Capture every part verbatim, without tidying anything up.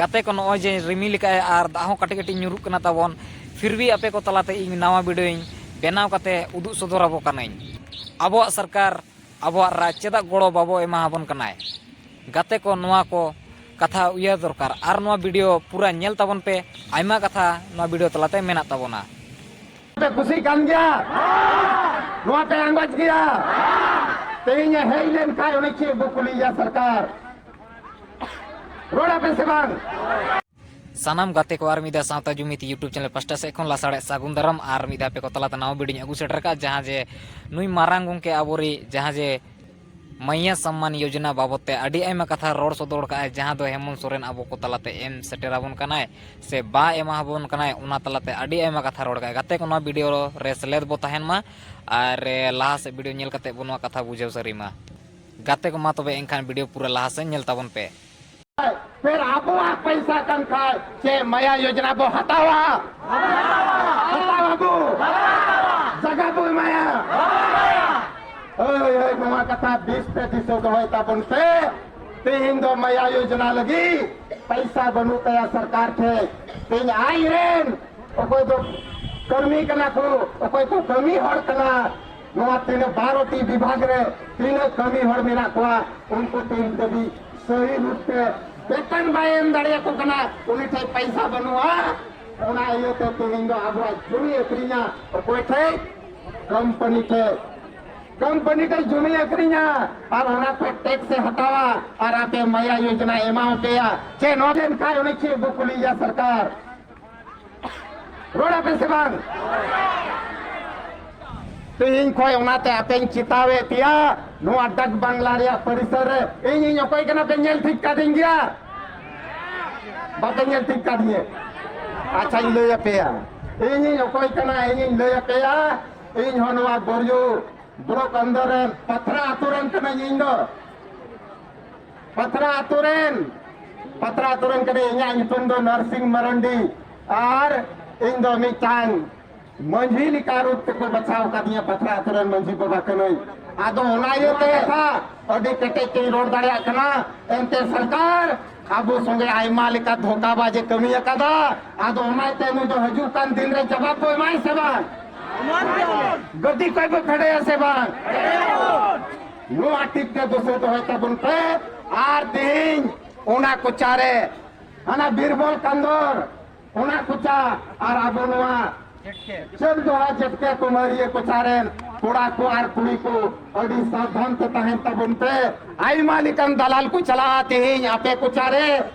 ᱜᱟᱛᱮ ᱠᱚ, ᱱᱚᱜᱼᱚᱭ ᱡᱮ ᱨᱤᱢᱤᱞ ᱟᱠᱟᱫᱼᱟᱭ ᱟᱨ ᱫᱟᱜ ᱦᱚᱸ ᱠᱟᱹᱴᱤᱡ ᱠᱟᱹᱴᱤᱡ ᱧᱩᱨᱩᱜ ᱠᱟᱱᱟ ᱛᱟᱵᱚᱱ, ᱯᱷᱤᱨ ᱵᱷᱤ ᱟᱯᱮ ᱠᱚ ᱛᱟᱞᱟᱛᱮ ᱤᱧ ᱱᱟᱣᱟ ᱵᱷᱤᱰᱤᱭᱳᱧ ᱵᱮᱱᱟᱣ ᱠᱟᱛᱮ ᱩᱫᱩᱜ ᱥᱚᱫᱚᱨ ᱟᱵᱚ ᱠᱟᱹᱱᱟᱹᱧ᱾ ᱟᱵᱚᱣᱟᱜ ᱥᱚᱨᱠᱟᱨ, ᱟᱵᱚᱣᱟᱜ ᱨᱟᱡᱽ ᱪᱮᱫᱟᱜ ᱜᱚᱲᱚ ᱵᱟᱵᱚ ᱮᱢᱟ ᱟᱵᱚᱱ ᱠᱟᱱᱟᱭ? ᱜᱟᱛᱮ ᱠᱚ, ᱱᱚᱣᱟ ᱠᱚ ᱠᱟᱛᱷᱟ ᱩᱭᱦᱟᱹᱨ ᱫᱚᱨᱠᱟᱨ ᱟᱨ ᱱᱚᱣᱟ ᱵᱷᱤᱰᱤᱭᱳ ᱯᱩᱨᱟᱹ ᱧᱮᱞ ᱛᱟᱵᱚᱱ ᱯᱮ, ᱟᱭᱢᱟ ᱠᱟᱛᱷᱟ ᱱᱚᱣᱟ ᱵᱷᱤᱰᱤᱭᱳ ᱛᱟᱞᱟᱛᱮ ᱢᱮᱱᱟᱜ ᱛᱟᱵᱚᱱᱟ᱾ ᱯᱮ ᱠᱩᱥᱤᱜ ᱠᱟᱱ ᱜᱮᱭᱟ? ᱱᱚᱣᱟ ᱯᱮ ᱟᱸᱜᱚᱪ ᱜᱮᱭᱟ? ᱛᱮᱦᱮᱧ ᱮ ᱦᱮᱡ ᱞᱮᱱ ᱠᱷᱟᱡ ᱩᱱᱤ ᱪᱮᱫ ᱵᱚ ᱠᱩᱞᱤᱭᱮᱭᱟ ᱥᱚᱨᱠᱟᱨ? ᱨᱚᱲ ᱟᱯᱮ ᱥᱮ ᱵᱟᱝ? ᱥᱟᱱᱟᱢ ᱜᱟᱛᱮ ᱠᱚ ᱟᱨ ᱢᱤᱫ ᱫᱷᱟᱣ ᱥᱟᱶᱛᱟ ᱡᱩᱢᱤᱫ YouTube ᱪᱮᱱᱮᱞ ᱯᱟᱥᱴᱟ ᱥᱮᱫ ᱠᱷᱚᱱ ᱞᱟᱥᱟᱲᱦᱮᱫ ᱥᱟᱹᱜᱩᱱ ᱫᱟᱨᱟᱢ ᱟᱨ ᱢᱤᱫ ᱫᱷᱟᱣ ᱟᱯᱮ ᱠᱚ ᱛᱟᱞᱟᱛᱮ ᱱᱟᱣᱟ ᱵᱷᱤᱰᱤᱭᱳᱧ ᱟᱹᱜᱩ ᱥᱮᱴᱮᱨ ᱟᱠᱟᱫ, ᱡᱟᱦᱟᱸ ᱡᱮ ᱱᱩᱭ ᱢᱟᱨᱟᱝ ᱜᱚᱢᱠᱮ ᱟᱵᱚᱨᱤᱡ ᱡᱟᱦᱟᱸ ᱡᱮ ᱢᱟᱭᱭᱟ ᱥᱚᱢᱢᱟᱱ ᱭᱳᱡᱚᱱᱟ ᱵᱟᱵᱚᱫ ᱛᱮ ᱟᱹᱰᱤ ᱟᱭᱢᱟ ᱠᱟᱛᱷᱟ ᱨᱚᱲ ᱥᱚᱫᱚᱨ ᱠᱟᱜᱼᱟᱭ, ᱡᱟᱦᱟᱸ ᱫᱚ ᱦᱮᱢᱚᱱᱛ ᱥᱚᱨᱮᱱ ᱟᱵᱚ ᱠᱚ ᱛᱟᱞᱟᱛᱮ ᱮᱢ ᱥᱮᱴᱮᱨ ᱟᱵᱚᱱ ᱠᱟᱱᱟᱭ ᱥᱮ ᱵᱟ ᱮᱢᱟ ᱟᱵᱚᱱ ᱠᱟᱱᱟᱭ, ᱚᱱᱟ ᱛᱟᱞᱟᱛᱮ ᱟᱹᱰᱤ ᱟᱭᱢᱟ ᱠᱟᱛᱷᱟ ᱨᱚᱲ ᱠᱟᱜᱼᱟᱭ᱾ ᱜᱟᱛᱮ ᱠᱚ, ᱱᱚᱣᱟ ᱵᱷᱤᱰᱤᱭᱳ ᱨᱮ ᱥᱮᱞᱮᱫ ᱵᱚ ᱛᱟᱦᱮᱱ ᱢᱟ ᱟᱨ ᱞᱟᱦᱟ ᱥᱮᱫ ᱵᱷᱤᱰᱤᱭᱳ ᱧᱮᱞ ᱠᱟᱛᱮ ᱵᱚ ᱱᱚᱣᱟ ᱠᱟᱛᱷᱟ ᱵᱩᱡᱷᱟᱹᱣ ᱥᱟᱹᱨᱤ ᱢᱟ᱾ ᱜᱟᱛᱮ ᱠᱚ, ᱢᱟ ᱛᱚᱵᱮ ᱮᱱᱠᱷᱟᱱ ᱵᱷᱤᱰᱤᱭᱳ ᱯᱩᱨᱟᱹ ᱞᱟᱦᱟ ᱥᱮᱫ ᱧᱮᱞ ᱛᱟᱵᱚᱱ ᱯᱮ᱾ ᱯᱷᱤᱨ ᱟᱵᱚᱣᱟᱜ ᱯᱚᱭᱥᱟ ᱠᱟᱱ ᱠᱷᱟᱡ ᱪᱮᱫ ᱢᱟᱭᱟ ᱭᱳᱡᱚᱱᱟ ᱵᱚ ᱦᱟᱛᱟᱣᱟ? ᱦᱟᱛᱟᱣᱟ ᱵᱚ? ᱡᱟᱭᱜᱟ ᱵᱚ ᱮᱢᱟᱭᱟ? ᱦᱳᱭ, ᱦᱳᱭ, ᱱᱚᱣᱟ ᱠᱟᱛᱷᱟ ᱵᱮᱥ ᱛᱮ ᱫᱤᱥᱟᱹ ᱫᱚᱦᱚᱭ ᱛᱟᱵᱚᱱ ᱯᱮ᱾ ᱛᱮᱦᱮᱧ ᱫᱚ ᱢᱟᱭᱟ ᱭᱳᱡᱚᱱᱟ ᱞᱟᱹᱜᱤᱫ ᱯᱚᱭᱥᱟ ᱵᱟᱹᱱᱩᱜ ᱛᱟᱭᱟ ᱥᱚᱨᱠᱟᱨ ᱴᱷᱮᱡ᱾ ᱛᱮᱦᱮᱧ ᱟᱡ ᱨᱮᱱ ᱚᱠᱚᱭ ᱫᱚ ᱠᱟᱹᱢᱤ ᱠᱟᱱᱟ ᱠᱚ, ᱚᱠᱚᱭ ᱠᱚ ᱠᱟᱹᱢᱤ ᱦᱚᱲ ᱠᱟᱱᱟ, ᱱᱚᱣᱟ ᱛᱤᱱᱟᱹᱜ ᱵᱟᱨᱚ ᱴᱤ ᱵᱤᱵᱷᱟᱜᱽ ᱨᱮ ᱛᱤᱱᱟᱹᱜ ᱠᱟᱹᱢᱤ ᱦᱚᱲ ᱢᱮᱱᱟᱜ ᱠᱚᱣᱟ, ᱩᱱᱠᱩ ᱛᱤᱱ ᱫᱷᱟᱹᱵᱤᱡ ᱥᱟᱹᱦᱤ ᱨᱩᱯ ᱛᱮ ᱵᱮᱛᱚᱱ ᱵᱟᱭ ᱮᱢ ᱫᱟᱲᱮᱭᱟᱠᱚ ᱠᱟᱱᱟ, ᱩᱱᱤ ᱴᱷᱮᱡ ᱯᱚᱭᱥᱟ ᱵᱟᱹᱱᱩᱜᱼᱟ᱾ ᱚᱱᱟ ᱤᱭᱟᱹᱛᱮ ᱛᱮᱦᱮᱧ ᱫᱚ ᱟᱵᱚᱣᱟᱜ ᱡᱩᱢᱤ ᱟᱹᱠᱷᱨᱤᱧᱟ ᱚᱠᱚᱭ ᱴᱷᱮᱡ? ᱠᱳᱢᱯᱟᱱᱤ ᱴᱷᱮᱡ᱾ ᱠᱳᱢᱯᱟᱱᱤ ᱴᱷᱮᱡ ᱡᱩᱢᱤ ᱟᱹᱠᱷᱨᱤᱧᱟ ᱟᱨ ᱚᱱᱟ ᱠᱷᱚᱡ ᱴᱮᱠᱥ ᱮ ᱦᱟᱛᱟᱣᱟ ᱟᱨ ᱟᱯᱮ ᱢᱟᱭᱟ ᱭᱳᱡᱚᱱᱟ ᱮᱢᱟᱣᱟᱯᱮᱭᱟ᱾ ᱪᱮᱫ ᱱᱚᱣᱟ ᱞᱮᱱᱠᱷᱟᱡ ᱩᱱᱤ ᱪᱮᱫ ᱵᱚ ᱠᱩᱞᱤᱭᱮᱭᱟ ᱥᱚᱨᱠᱟᱨ? ᱨᱚᱲ ᱟᱯᱮ ᱥᱮ ᱵᱟᱝ? ᱛᱮᱦᱮᱧ ᱠᱷᱚᱡ ᱚᱱᱟᱛᱮ ᱟᱯᱮᱧ ᱪᱮᱛᱟᱣᱮᱫ ᱯᱮᱭᱟ, ᱱᱚᱣᱟ ᱰᱟᱠ ᱵᱟᱝᱞᱟ ᱨᱮᱭᱟᱜ ᱯᱚᱨᱤᱥᱚᱨ ᱨᱮ ᱤᱧᱤᱧ ᱚᱠᱚᱭ ᱠᱟᱱᱟ ᱯᱮ ᱧᱮᱞ ᱴᱷᱤᱠ ᱠᱟᱫᱤᱧ ᱜᱮᱭᱟ? ᱵᱟᱯᱮ ᱧᱮᱞ ᱴᱷᱤᱠ ᱠᱟᱫᱤᱧᱟ? ᱟᱪᱪᱷᱟᱧ ᱞᱟᱹᱭ ᱟᱯᱮᱭᱟ, ᱤᱧᱤᱧ ᱚᱠᱚᱭ ᱠᱟᱱᱟ ᱤᱧᱤᱧ ᱞᱟᱹᱭ ᱟᱯᱮᱭᱟ᱾ ᱤᱧ ᱦᱚᱸ ᱱᱚᱣᱟ ᱵᱚᱨᱡᱩ ᱵᱞᱚᱠ ᱟᱱᱫᱚᱨ ᱨᱮᱱ ᱯᱟᱛᱷᱨᱟ ᱟᱛᱳ ᱨᱮᱱ ᱠᱟᱹᱱᱟᱹᱧ ᱤᱧ ᱫᱚ᱾ ᱯᱟᱛᱷᱨᱟ ᱟᱛᱳ ᱨᱮᱱ, ᱯᱟᱛᱷᱨᱟ ᱟᱛᱳ ᱨᱮᱱ ᱠᱟᱹᱱᱟᱹᱧ᱾ ᱤᱧᱟᱹᱜ ᱧᱩᱛᱩᱢ ᱫᱚ ᱱᱟᱨᱥᱤᱝ ᱢᱟᱨᱟᱱᱰᱤ ᱟᱨ ᱤᱧ ᱫᱚ ᱢᱤᱫᱴᱟᱝ ᱢᱟᱹᱡᱷᱤ ᱞᱮᱠᱟ ᱨᱩᱯ ᱛᱮᱠᱚ ᱵᱟᱪᱷᱟᱣ ᱠᱟᱫᱤᱧᱟ, ᱯᱟᱛᱷᱨᱟ ᱟᱛᱳ ᱨᱮᱱ ᱢᱟᱹᱡᱷᱤ ᱵᱟᱵᱟ ᱠᱟᱹᱱᱟᱹᱧ᱾ ᱟᱫᱚ ᱚᱱᱟ ᱤᱭᱟᱹᱛᱮ ᱠᱟᱛᱷᱟ ᱟᱹᱰᱤ ᱠᱮᱴᱮᱡ ᱛᱮᱧ ᱨᱚᱲ ᱫᱟᱲᱮᱭᱟᱜ ᱠᱟᱱᱟ᱾ ᱮᱱᱛᱮ ᱥᱚᱨᱠᱟᱨ ᱟᱵᱚ ᱥᱚᱸᱜᱮ ᱟᱭᱢᱟ ᱞᱮᱠᱟ ᱫᱷᱳᱠᱟᱵᱟᱡᱽ ᱮ ᱠᱟᱹᱢᱤ ᱟᱠᱟᱫᱟ᱾ ᱟᱫᱚ ᱚᱱᱟᱛᱮ ᱱᱩᱭ ᱫᱚ ᱦᱤᱡᱩᱜ ᱠᱟᱱ ᱫᱤᱱ ᱨᱮ ᱡᱟᱵᱟᱵ ᱵᱚ ᱮᱢᱟᱭ ᱥᱮ ᱵᱟᱝ? ᱜᱟᱹᱰᱤ ᱠᱷᱚᱡ ᱵᱚ ᱯᱷᱮᱰᱮᱭᱟ ᱥᱮ ᱵᱟᱝ? ᱱᱚᱣᱟ ᱴᱷᱤᱠ ᱛᱮ ᱫᱤᱥᱟᱹ ᱫᱚᱦᱚᱭ ᱛᱟᱵᱚᱱ ᱯᱮ᱾ ᱟᱨ ᱛᱮᱦᱮᱧ ᱚᱱᱟ ᱠᱚᱪᱟᱨᱮ ᱦᱟᱱᱟ ᱵᱤᱨᱵᱚᱞ ᱠᱟᱱᱫᱚᱨ, ᱚᱱᱟ ᱠᱚᱪᱟ ᱟᱨ ᱟᱵᱚ ᱱᱚᱣᱟ ᱪᱟᱹᱛ ᱫᱚᱦᱟ ᱡᱮᱛᱠᱮ ᱠᱚᱢᱟᱹᱨᱤᱭᱟᱹ ᱠᱚᱪᱟ ᱨᱮᱱ ᱠᱚᱲᱟ ᱠᱚ ᱟᱨ ᱠᱩᱲᱤ ᱠᱚ ᱟᱹᱰᱤ ᱥᱟᱵᱫᱷᱟᱱ ᱛᱮ ᱛᱟᱦᱮᱱ ᱛᱟᱵᱚᱱ ᱯᱮ᱾ ᱟᱭᱢᱟ ᱞᱮᱠᱟᱱ ᱫᱟᱞᱟᱞ ᱠᱚ ᱪᱟᱞᱟᱜᱼᱟ ᱛᱮᱦᱮᱧ ᱟᱯᱮ ᱠᱚᱪᱟ ᱨᱮ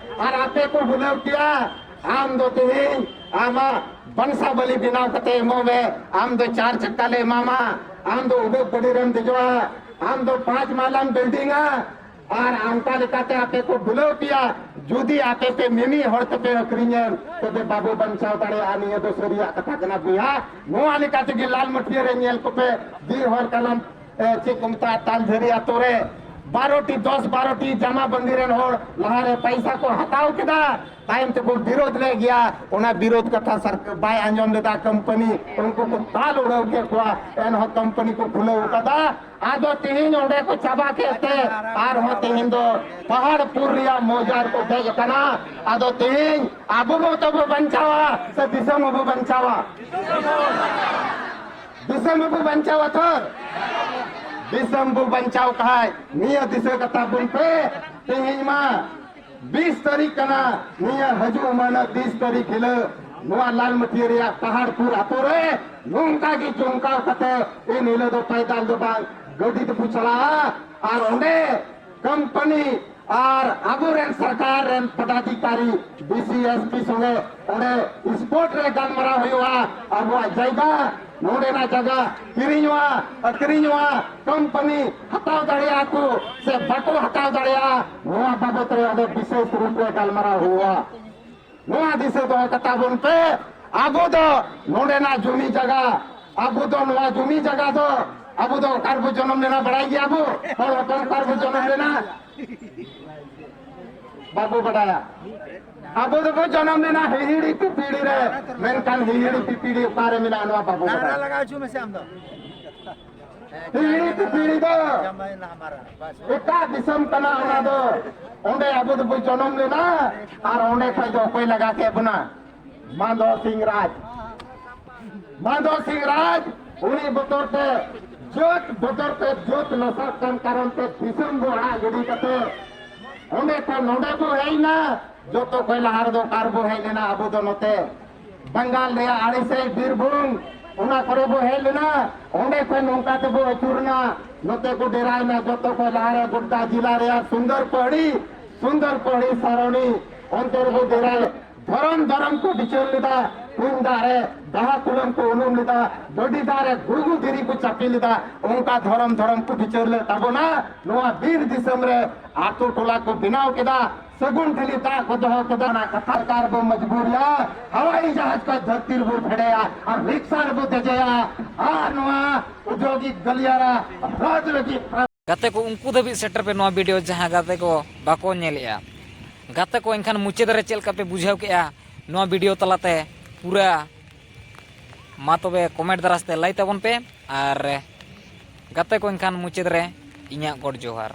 ᱟᱨ ᱟᱯᱮ ᱠᱚ ᱵᱩᱞᱟᱹᱣ ᱯᱮᱭᱟ᱾ ᱟᱢ ᱫᱚ ᱛᱮᱦᱮᱧ ᱟᱢᱟᱜ ᱵᱟᱝᱥᱟᱵᱟᱞᱤ ᱵᱮᱱᱟᱣ ᱠᱟᱛᱮ ᱮᱢᱚᱜ ᱢᱮ᱾ ᱟᱢ ᱫᱚ ᱪᱟᱨ ᱪᱟᱠᱟ ᱞᱮ ᱮᱢᱟᱢᱟ, ᱟᱢ ᱫᱚ ᱩᱰᱟᱹᱜ ᱜᱟᱹᱰᱤ ᱨᱮᱢ ᱫᱮᱡᱚᱜᱼᱟ, ᱟᱢ ᱫᱚ ᱯᱟᱸᱪ ᱢᱟᱞᱟᱢ ᱵᱤᱞᱰᱤᱝᱟ, ᱟᱨ ᱚᱱᱠᱟ ᱞᱮᱠᱟᱛᱮ ᱟᱯᱮ ᱠᱚ ᱵᱩᱞᱟᱹᱣ ᱯᱮᱭᱟ᱾ ᱡᱩᱫᱤ ᱟᱯᱮ ᱯᱮ ᱢᱤᱢᱤᱫ ᱦᱚᱲ ᱛᱮᱯᱮ ᱟᱹᱠᱷᱨᱤᱧᱮᱱ, ᱛᱚᱵᱮ ᱵᱟᱵᱚ ᱵᱟᱧᱪᱟᱣ ᱫᱟᱲᱮᱭᱟᱜᱼᱟ᱾ ᱱᱤᱭᱟᱹ ᱫᱚ ᱥᱟᱹᱨᱤᱭᱟᱜ ᱠᱟᱛᱷᱟ ᱠᱟᱱᱟ ᱵᱚᱭᱦᱟ᱾ ᱱᱚᱣᱟ ᱞᱮᱠᱟ ᱛᱮᱜᱮ ᱞᱟᱞ ᱢᱟᱹᱴᱤᱭᱟᱹ ᱨᱮ ᱧᱮᱞ ᱠᱚᱯᱮ, ᱵᱤᱨ ᱦᱚᱲ ᱠᱟᱱᱟᱢ, ᱮ, ᱪᱮᱫ ᱠᱚ ᱢᱮᱛᱟᱜᱼᱟ, ᱛᱟᱞᱡᱷᱟᱹᱨᱤ ᱟᱛᱳ ᱨᱮ ᱵᱟᱨᱚ ᱴᱤ, ᱫᱚᱥ ᱵᱟᱨᱚ ᱴᱤ ᱡᱟᱢᱟ ᱵᱟᱸᱫᱤ ᱨᱮᱱ ᱦᱚᱲ ᱞᱟᱦᱟᱨᱮ ᱯᱟᱭᱥᱟ ᱠᱚ ᱦᱟᱛᱟᱣ ᱠᱮᱫᱟ, ᱛᱟᱭᱚᱢ ᱛᱮᱠᱚ ᱵᱤᱨᱳᱫ ᱞᱮᱫ ᱜᱮᱭᱟ᱾ ᱚᱱᱟ ᱵᱤᱨᱳᱫ ᱠᱟᱛᱷᱟ ᱥᱟᱨ-, ᱵᱟᱭ ᱟᱸᱡᱚᱢ ᱞᱮᱫᱟ ᱠᱳᱢᱯᱟᱱᱤ, ᱩᱱᱠᱩ ᱠᱚ ᱫᱟᱞ ᱩᱰᱟᱹᱣ ᱠᱮᱫ ᱠᱚᱣᱟ, ᱮᱱᱦᱚᱸ ᱠᱳᱢᱯᱟᱱᱤ ᱠᱚ ᱠᱷᱩᱞᱟᱹᱣ ᱠᱟᱫᱟ᱾ ᱟᱫᱚ ᱛᱮᱦᱮᱧ ᱚᱸᱰᱮ ᱠᱚ ᱪᱟᱵᱟ ᱠᱮᱫ ᱛᱮ ᱟᱨᱦᱚᱸ ᱛᱮᱦᱮᱧ ᱫᱚ ᱯᱟᱦᱟᱲᱯᱩᱨ ᱨᱮᱭᱟᱜ ᱢᱚᱡᱟ ᱨᱮᱠᱚ ᱫᱮᱡ ᱟᱠᱟᱱᱟ᱾ ᱟᱫᱚ ᱛᱮᱦᱮᱧ ᱟᱵᱚ ᱵᱚ ᱛᱟᱵᱚ ᱵᱟᱧᱪᱟᱣᱟ ᱥᱮ ᱫᱤᱥᱚᱢ ᱵᱚ ᱵᱟᱧᱪᱟᱣᱟ? ᱫᱤᱥᱚᱢ ᱵᱚ ᱵᱟᱧᱪᱟᱣᱟ ᱛᱚ? ᱫᱤᱥᱚᱢ ᱵᱚ ᱵᱟᱧᱪᱟᱣ ᱠᱷᱟᱡ ᱱᱤᱭᱟᱹ ᱫᱤᱥᱟᱹ ᱠᱟᱛᱟ ᱵᱚᱱ ᱯᱮ᱾ ᱛᱮᱦᱮᱧ ᱢᱟ ᱵᱤᱥ ᱛᱟᱹᱨᱤᱠᱷ ᱠᱟᱱᱟ, ᱱᱤᱭᱟᱹ ᱦᱤᱡᱩᱜ ᱢᱟᱹᱦᱱᱟᱹ ᱵᱤᱥ ᱛᱟᱹᱨᱤᱠᱷ ᱦᱤᱞᱳᱜ ᱱᱚᱣᱟ ᱞᱟᱞᱢᱟᱹᱴᱤᱭᱟᱹ ᱨᱮᱭᱟᱜ ᱯᱟᱦᱟᱲᱯᱩᱨ ᱟᱛᱳ ᱨᱮ ᱱᱚᱝᱠᱟ ᱜᱮ ᱡᱚᱢᱠᱟᱣ ᱠᱟᱛᱮ ᱮᱱ ᱦᱤᱞᱳᱜ ᱫᱚ ᱯᱟᱭᱫᱟᱞ ᱫᱚ ᱵᱟᱝ, ᱜᱟᱹᱰᱤ ᱛᱮᱵᱚ ᱪᱟᱞᱟᱜᱼᱟ᱾ ᱟᱨ ᱚᱸᱰᱮ ᱠᱳᱢᱯᱟᱱᱤ ᱟᱨ ᱟᱵᱚᱨᱮᱱ ᱥᱚᱨᱠᱟᱨ ᱨᱮᱱ ᱯᱚᱫᱟᱫᱷᱤᱠᱟᱨᱤ ᱰᱤ ᱥᱤ ᱮᱥ ᱯᱤ ᱥᱚᱸᱜᱮ ᱚᱸᱰᱮ ᱥᱯᱚᱴ ᱨᱮ ᱜᱟᱞᱢᱟᱨᱟᱣ ᱦᱩᱭᱩᱜᱼᱟ᱾ ᱟᱵᱚᱣᱟᱜ ᱡᱟᱭᱜᱟ, ᱱᱚᱰᱮᱱᱟᱜ ᱡᱟᱭᱜᱟ ᱠᱤᱨᱤᱧᱚᱜᱼᱟ, ᱟᱹᱠᱷᱨᱤᱧᱚᱜᱼᱟ, ᱠᱳᱢᱯᱟᱱᱤ ᱦᱟᱛᱟᱣ ᱫᱟᱲᱮᱭᱟᱜᱼᱟ ᱠᱚ ᱥᱮ ᱵᱟᱠᱚ ᱦᱟᱛᱟᱣ ᱫᱟᱲᱮᱭᱟᱜᱼᱟ, ᱱᱚᱣᱟ ᱵᱟᱵᱚᱛ ᱨᱮ ᱚᱸᱰᱮ ᱵᱤᱥᱮᱥ ᱨᱩᱯ ᱨᱮ ᱜᱟᱞᱢᱟᱨᱟᱣ ᱦᱩᱭᱩᱜᱼᱟ᱾ ᱱᱚᱣᱟ ᱫᱤᱥᱟᱹ ᱫᱚᱦᱚ ᱠᱟᱛᱟ ᱵᱚᱱ ᱯᱮ, ᱟᱵᱚ ᱫᱚ ᱱᱚᱰᱮᱱᱟᱜ ᱡᱩᱢᱤ ᱡᱟᱭᱜᱟ, ᱟᱵᱚ ᱫᱚ ᱱᱚᱣᱟ ᱡᱩᱢᱤ ᱡᱟᱭᱜᱟ ᱫᱚ ᱟᱵᱚ ᱫᱚ ᱚᱠᱟ ᱨᱮᱵᱚ ᱡᱚᱱᱚᱢ ᱞᱮᱱᱟ ᱵᱟᱲᱟᱭ ᱜᱮᱭᱟ ᱵᱚ? ᱦᱚᱲ ᱦᱚᱯᱚᱱ ᱚᱠᱟ ᱨᱮᱵᱚ ᱡᱚᱱᱚᱢ ᱞᱮᱱᱟ? ᱵᱟᱵᱚ ᱵᱟᱰᱟᱭᱟ᱾ ᱟᱵᱚ ᱫᱚᱵᱚ ᱡᱚᱱᱚᱢ ᱞᱮᱱᱟ ᱦᱤᱦᱤᱲᱤ ᱯᱤᱯᱤᱲᱤ ᱨᱮ, ᱢᱮᱱᱠᱷᱟᱱ ᱦᱤᱦᱤᱲᱤ ᱯᱤᱯᱤᱲᱤ ᱚᱠᱟᱨᱮ ᱢᱮᱱᱟᱜᱼᱟ ᱱᱚᱣᱟ ᱵᱟᱵᱚ ᱱᱟᱨᱟ ᱵᱟᱰᱟᱭᱟ᱾ ᱞᱟᱜᱟᱣ ᱦᱚᱪᱚ ᱢᱮᱥᱮ ᱟᱢ ᱫᱚ᱾ ᱯᱤᱲᱦᱤ ᱠᱮ ᱯᱤᱲᱦᱤ ᱫᱚ ᱮᱴᱟᱜ ᱫᱤᱥᱚᱢ ᱠᱟᱱᱟ ᱚᱱᱟ ᱫᱚ᱾ ᱚᱸᱰᱮ ᱟᱵᱚ ᱫᱚᱵᱚ ᱡᱚᱱᱚᱢ ᱞᱮᱱᱟ ᱟᱨ ᱚᱸᱰᱮ ᱠᱷᱚᱡ ᱫᱚ ᱚᱠᱚᱭ ᱞᱟᱜᱟ ᱠᱮᱫ ᱵᱚᱱᱟ? ᱢᱟᱱᱫᱷᱚ ᱥᱤᱝ ᱨᱟᱡᱽ᱾ ᱢᱟᱱᱫᱷᱚ ᱥᱤᱝ ᱨᱟᱡᱽ ᱩᱱᱤ ᱵᱚᱛᱚᱨ ᱛᱮ, ᱡᱟᱹᱛ ᱵᱚᱛᱚᱨ ᱛᱮ, ᱡᱟᱹᱛ ᱱᱟᱥᱟᱜ ᱠᱟᱱ ᱠᱟᱨᱚᱱ ᱛᱮ ᱫᱤᱥᱚᱢ ᱵᱚ ᱟᱲᱟᱜ ᱜᱤᱰᱤ ᱠᱟᱛᱮ ᱚᱸᱰᱮ ᱠᱷᱚᱱ ᱱᱚᱸᱰᱮ ᱵᱚ ᱦᱮᱡ ᱮᱱᱟ᱾ ᱡᱚᱛᱚ ᱠᱷᱚᱱ ᱞᱟᱦᱟ ᱨᱮᱫᱚ ᱚᱠᱟ ᱨᱮᱵᱚ ᱦᱮᱡ ᱞᱮᱱᱟ? ᱟᱵᱚ ᱫᱚ ᱱᱚᱛᱮ ᱵᱟᱝᱜᱟᱞ ᱨᱮᱭᱟᱜ ᱟᱲᱮᱥᱮ ᱵᱤᱨᱵᱷᱩᱢ, ᱚᱱᱟ ᱠᱚᱨᱮ ᱵᱚ ᱦᱮᱡ ᱞᱮᱱᱟ᱾ ᱚᱸᱰᱮ ᱠᱷᱚᱱ ᱱᱚᱝᱠᱟ ᱛᱮᱵᱚ ᱟᱹᱪᱩᱨᱮᱱᱟ, ᱱᱚᱛᱮ ᱠᱚ ᱰᱮᱨᱟᱭᱮᱱᱟ᱾ ᱡᱚᱛᱚ ᱠᱷᱚᱱ ᱞᱟᱦᱟ ᱨᱮ ᱜᱳᱰᱰᱟ ᱡᱮᱞᱟ ᱨᱮᱭᱟᱜ ᱥᱩᱱᱫᱚᱨ ᱯᱟᱹᱦᱲᱤ, ᱥᱩᱱᱫᱚᱨ ᱯᱟᱹᱦᱲᱤ ᱥᱟᱨᱚᱱᱤ, ᱚᱱᱛᱮ ᱨᱮᱵᱚ ᱰᱮᱨᱟᱭᱮᱱᱟ᱾ ᱫᱷᱚᱨᱚᱢ ᱫᱷᱚᱨᱚᱢ ᱠᱚ ᱵᱤᱪᱟᱹᱨ ᱞᱮᱫᱟ, ᱠᱩᱧ ᱫᱟᱜ ᱨᱮ ᱵᱟᱦᱟ ᱠᱩᱞᱟᱹᱢ ᱠᱚ ᱩᱱᱩᱢ ᱞᱮᱫᱟ, ᱰᱟᱹᱰᱤ ᱫᱟᱜ ᱨᱮ ᱜᱩᱜᱩ ᱫᱷᱤᱨᱤ ᱠᱚ ᱪᱟᱯᱮ ᱞᱮᱫᱟ᱾ ᱚᱱᱠᱟ ᱫᱷᱚᱨᱚᱢ ᱫᱷᱚᱨᱚᱢ ᱠᱚ ᱵᱤᱪᱟᱹᱨ ᱞᱮᱫ ᱛᱟᱵᱚᱱᱟ᱾ ᱱᱚᱣᱟ ᱵᱤᱨ ᱫᱤᱥᱚᱢ ᱨᱮ ᱟᱛᱳ ᱴᱚᱞᱟ ᱠᱚ ᱵᱮᱱᱟᱣ ᱠᱮᱫᱟ, ᱥᱟᱹᱜᱩᱱ ᱴᱷᱤᱞᱤ ᱫᱟᱜ ᱠᱚ ᱫᱚᱦᱚ ᱠᱮᱫᱟ᱾ ᱚᱱᱟ ᱠᱟᱛᱷᱟ ᱥᱚᱨᱠᱟᱨ ᱵᱚ ᱢᱚᱡᱽᱵᱩᱨ ᱮᱭᱟ, ᱦᱟᱣᱟᱭ ᱡᱟᱦᱟᱡᱽ ᱠᱷᱚᱱ ᱫᱷᱟᱹᱨᱛᱤ ᱨᱮᱵᱚ ᱯᱷᱮᱰᱮᱭᱟ ᱟᱨ ᱨᱤᱠᱥᱟ ᱨᱮᱵᱚ ᱫᱮᱡᱮᱭᱟ ᱟᱨ ᱱᱚᱣᱟ ᱩᱫᱭᱳᱜᱤᱠ ᱜᱟᱞᱤᱭᱟᱨᱟ ᱨᱟᱡᱽ ᱞᱟᱹᱜᱤᱫ ᱜᱟᱛᱮ ᱠᱚ, ᱩᱱᱠᱩ ᱫᱷᱟᱹᱵᱤᱡ ᱥᱮᱴᱮᱨ ᱯᱮ ᱱᱚᱣᱟ ᱵᱷᱤᱰᱤᱭᱳ, ᱡᱟᱦᱟᱸ ᱜᱟᱛᱮ ᱠᱚ ᱵᱟᱠᱚ ᱧᱮᱞᱮᱜᱼᱟ᱾ ᱜᱟᱛᱮ ᱠᱚ, ᱮᱱᱠᱷᱟᱱ ᱢᱩᱪᱟᱹᱫ ᱨᱮ ᱪᱮᱫ ᱞᱮᱠᱟ ᱯᱮ ᱵᱩᱡᱷᱟᱹᱣ ᱠᱮᱜᱼᱟ ᱱᱚᱣᱟ ᱵᱷᱤᱰᱤᱭᱳ ᱛᱟᱞᱟᱛᱮ? ᱯᱩᱨᱟᱹ ᱢᱟ ᱛᱚᱵᱮ ᱠᱚᱢᱮᱱᱴ ᱫᱟᱨᱟᱭ ᱛᱮ ᱞᱟᱹᱭ ᱛᱟᱵᱚᱱ ᱯᱮ᱾ ᱟᱨ ᱜᱟᱛᱮ ᱠᱚ, ᱮᱱᱠᱷᱟᱱ ᱢᱩᱪᱟᱹᱫ ᱨᱮ ᱤᱧᱟᱹᱜ ᱜᱚᱰ ᱡᱚᱦᱟᱨ᱾